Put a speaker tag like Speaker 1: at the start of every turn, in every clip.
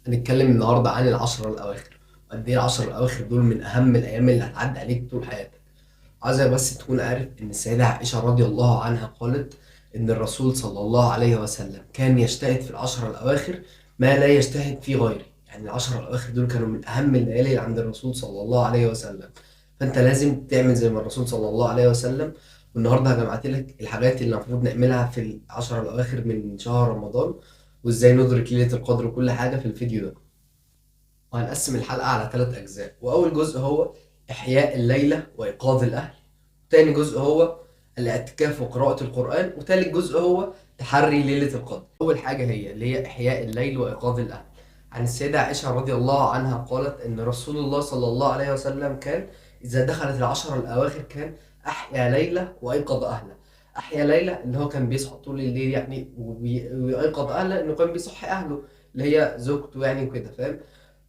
Speaker 1: هنتكلم النهارده عن العشرة الأواخر، قد إيه العشرة الأواخر دول من أهم الأيام اللي هتعدي عليك طول حياتك. عايزك بس تكون عارف إن السيدة عائشة رضي الله عنها قالت إن الرسول صلى الله عليه وسلم كان يجتهد في العشرة الأواخر ما لا يجتهد في غيره. يعني العشرة الأواخر دول كانوا من أهم الليالي اللي عند الرسول صلى الله عليه وسلم، فأنت لازم تعمل زي ما الرسول صلى الله عليه وسلم. والنهارده جمعت لك الحاجات اللي المفروض نعملها في العشرة الأواخر من شهر رمضان، وإزاي ندرك ليلة القدر وكل حاجة في الفيديو ده. وهنقسم الحلقة على 3 أجزاء، وأول جزء هو إحياء الليلة وإيقاظ الأهل، تاني جزء هو الاعتكاف وقراءة القرآن، وتالت جزء هو تحري ليلة القدر. أول حاجة هي اللي هي إحياء الليل وإيقاظ الأهل. عن السيدة عائشة رضي الله عنها قالت إن رسول الله صلى الله عليه وسلم كان إذا دخلت العشر الأواخر كان أحيا ليلة وأيقظ أهله. أحيا ليلة إن هو كان بيصحى طول الليل يعني، ويأيقظ أهله إنه كان بيصحي أهله اللي هي زوجته يعني وكده، فاهم؟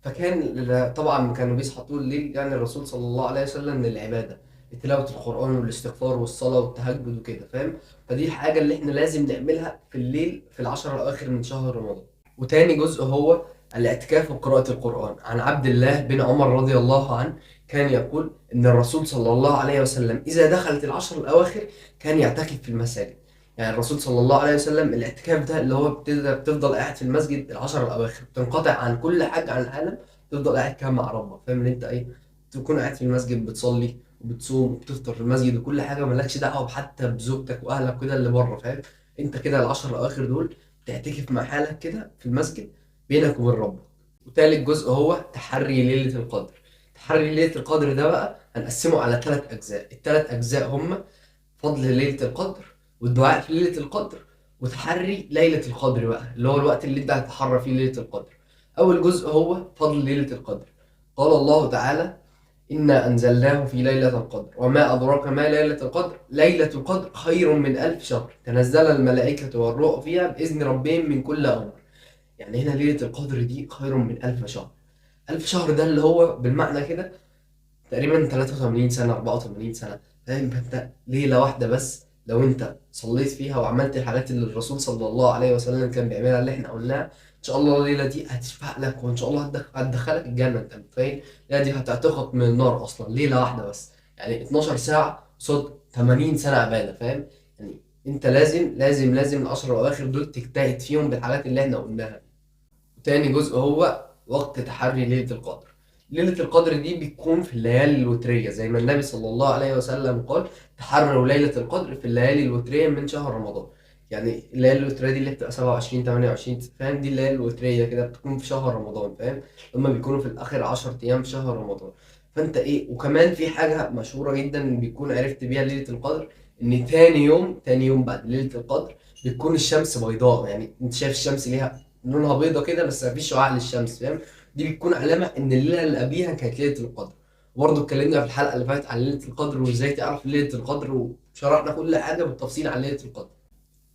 Speaker 1: فكان طبعا كانوا بيصحوا طول الليل يعني الرسول صلى الله عليه وسلم للعبادة، تلاوة القرآن والاستغفار والصلاة والتهجد وكده، فاهم؟ فدي الحاجة اللي احنا لازم نعملها في الليل في العشر الأواخر من شهر رمضان. وتاني جزء هو الاعتكاف وقراءة القرآن. عن عبد الله بن عمر رضي الله عنه كان يقول إن الرسول صلى الله عليه وسلم إذا دخلت العشر الأواخر كان يعتكف في المساجد. يعني الرسول صلى الله عليه وسلم الاعتكاف ده اللي هو بتفضل قاعد في المسجد العشر الأواخر، بتنقطع عن كل حاجة عن العالم، تفضل قاعد كده مع ربك، فاهم؟ ان انت ايه، تكون قاعد في المسجد بتصلي وبتصوم وبتفطر في المسجد وكل حاجة، مالكش دعوه حتى بزوجتك واهلك كده اللي بره، فاهم؟ انت كده العشر الاواخر دول تعتكف مع حالك كده في المسجد بينك وبين ربك. وتالت جزء هو تحري ليلة القدر. تحري ليلة القدر ده بقى هنقسمه على 3 اجزاء. التلات اجزاء هما فضل ليلة القدر، والدعاء في ليلة القدر، وتحري ليلة القدر بقى اللي هو الوقت اللي انت هتحرى فيه ليلة القدر. أول جزء هو فضل ليلة القدر. قال الله تعالى: إنا أنزلناه في ليلة القدر وما أدراك ما ليلة القدر، ليلة القدر خير من 1000 شهر، تنزل الملائكة والروح فيها بإذن ربهم من كل أمر. يعني هنا ليلة القدر دي خير من 1000 شهر. 1000 شهر ده اللي هو بالمعنى كده تقريبا 83 سنة، 84 سنة، فاهم؟ فأنت ليلة واحدة بس لو أنت صليت فيها وعملت الحاجات اللي الرسول صلى الله عليه وسلم كان بيعملها اللي احنا قلناها، إن شاء الله الليلة دي هتشفع لك وإن شاء الله هتدخلك الجنة. أنت متخيل؟ الليلة دي هتعتقك من النار أصلا، ليلة واحدة بس، يعني 12 ساعة قصاد 80 سنة عبادة، فاهم؟ يعني أنت لازم لازم لازم العشر الأواخر دول تجتهد فيهم بالحاجات اللي احنا قلناها. تاني جزء هو وقت تحري ليلة القدر. ليلة القدر دي بتكون في الليالي الوترية، زي ما النبي صلى الله عليه وسلم قال: تحروا ليلة القدر في الليالي الوترية من شهر رمضان. يعني الليالي الوترية دي اللي بتبقى 27، 28، فاهم؟ دي الليالي الوترية كده بتكون في شهر رمضان، فاهم؟ هما بيكونوا في الآخر 10 أيام في شهر رمضان. فأنت إيه، وكمان في حاجة مشهورة جدا بيكون عرفت بيها ليلة القدر، إن تاني يوم بعد ليلة القدر بتكون الشمس بيضاء. يعني أنت شايف الشمس ليها لونها بيضة كده بس مفيش شعاع للشمس، فاهم؟ دي بتكون علامة إن الليلة اللي قبليها كانت ليلة القدر. وبرضه اتكلمنا في الحلقة اللي فاتت عن ليلة القدر وإزاي تعرف ليلة القدر، وشرحنا كل حاجة بالتفصيل عن ليلة القدر.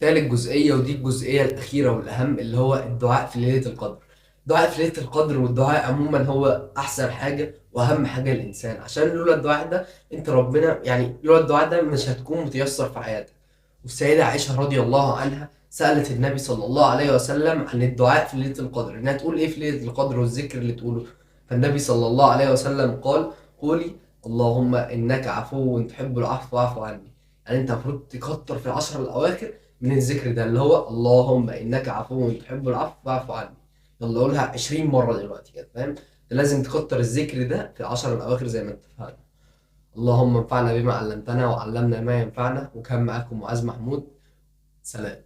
Speaker 1: تالت جزئية، ودي الجزئية الأخيرة والأهم، اللي هو الدعاء في ليلة القدر. الدعاء في ليلة القدر والدعاء عموما هو أحسن حاجة وأهم حاجة للإنسان، عشان لولا الدعاء ده أنت ربنا يعني لولا الدعاء ده مش هتكون متيسر في حياتك. والسيدة عائشة رضي الله عنها سألت النبي صلى الله عليه وسلم عن الدعاء في ليلة القدر، إنها تقول إيه في ليلة القدر والذكر اللي تقوله. فالنبي صلى الله عليه وسلم قال: قولي اللهم إنك عفو تحب العفو فاعف عني. يعني أنت المفروض تكتر في العشر الأواخر من الذكر ده اللي هو اللهم إنك عفو تحب العفو فاعف عني. يلا قولها 20 مرة دلوقتي كده، فاهم؟ لازم تكتر الذكر ده في العشر الأواخر زي ما اتفقنا. اللهم انفعنا بما علمتنا وعلمنا ما ينفعنا. وكان معاكم معاذ محمود. سلام.